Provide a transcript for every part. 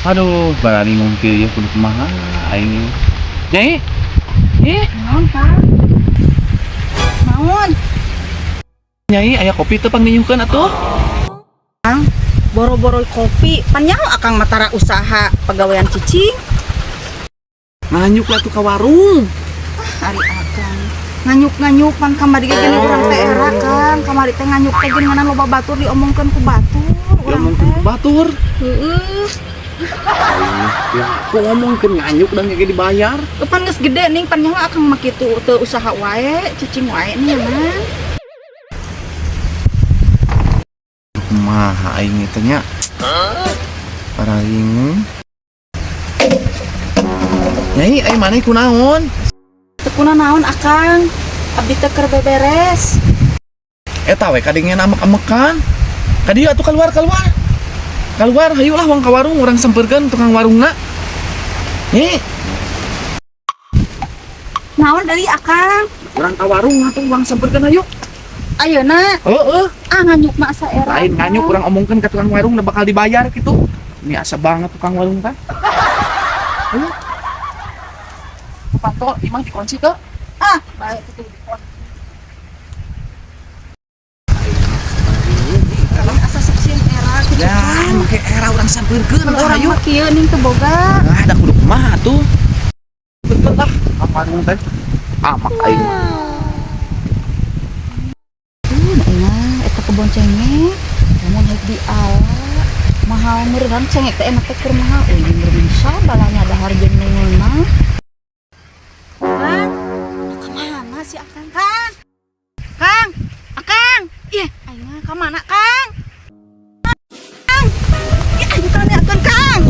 Aduh, barani ngungkil ya, kudu kumaha aing. Nyai. Ih, Naon, Kang? Naon? Nyai, aya kopi teu pangninyuhkeun atuh? Kang, boro-boro kopi, pan nyaho akang mah tara usaha pagawean cicing. Nganyuk lah tuh ka warung. Ari akang. Nganyuk-nganyuk pan kamari ge geuning urang teh era, Kang. Kamari teh nganyuk teh geuningan loba batur diomongkeun ku batur. Urang Diomongkeun ku teh. Batur. Heeh. Ya, aku ngomongkeun nganyuk dan kayak dibayar. Pan geus gede ning, pan nyaho akang mah kitu teu usaha wae, cicing wae nih mah. Kumaha aing teh nya? Pararing. Nyai, ai maneh kunaon? Teu kunanaon, akang. Abdi teh keur beberes. Eta we kadengena amek-amekan. Ka dieu atuh, keluar, keluar. Keluar, hayu lah wang ka warung, urang sampeurkeun tukang warungna. Nyi, Naon dari akang? Urang ka warung atuh, urang sampeurkeun, hayu. Ayeuna? Heeh. Ah, nganyuk mah asa era. Lain nganyuk, urang omongkeun ka tukang warung bakal dibayar gitu. Ini asa banget tukang warung teh. Ayo. Panto, imah dikunci teu? Ah, baik itu dikunci. Asa sok sieun era kitu. Ya, make era urang sampeurkeun Mun lah, urang hayu. Mah kieu ning teu boga. Ah, da kudu kumaha atuh? Betul lah, ka warung teh. Amak aing. Nah, eta kebon cengek. Lamun haik di ala mahal meureun cengek teh enak teh keur mahal. Euy, meureun bisa balanya dahar jeung nu ngeunah. Kang, ka mana si Akang? Kang? Kang, Akang. Ih, aing mah ka mana, Kang? Kang. Ih, aing tanyakeun, Kang.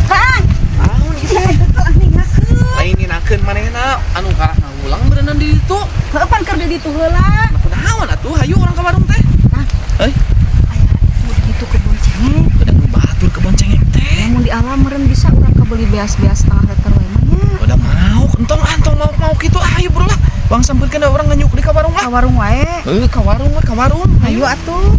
Kang. Naon ieu Ih, teh? Aing teh ninggalkeun. Lain ninakeun manehna anu kalah ngulang berenang di ditu. Heuh, pan keur di ditu heula. Nah, kunaon atuh, hayu urang ka warung teh. Kang. Euy, Aya nu di ditu kebon cengek. Udah nu batur kebon cengek teh. Lamun di alam meureun bisa urang kabeli beas-beas setengah liter wae mah nya. Udah mau, entong antong mau mau kitu, ayo bro lah. Bang, sampeurkeun urang nganyuk di ka warung lah. Ka warung wae. Heuh, ka warung lah, ka warung. Hayu atuh.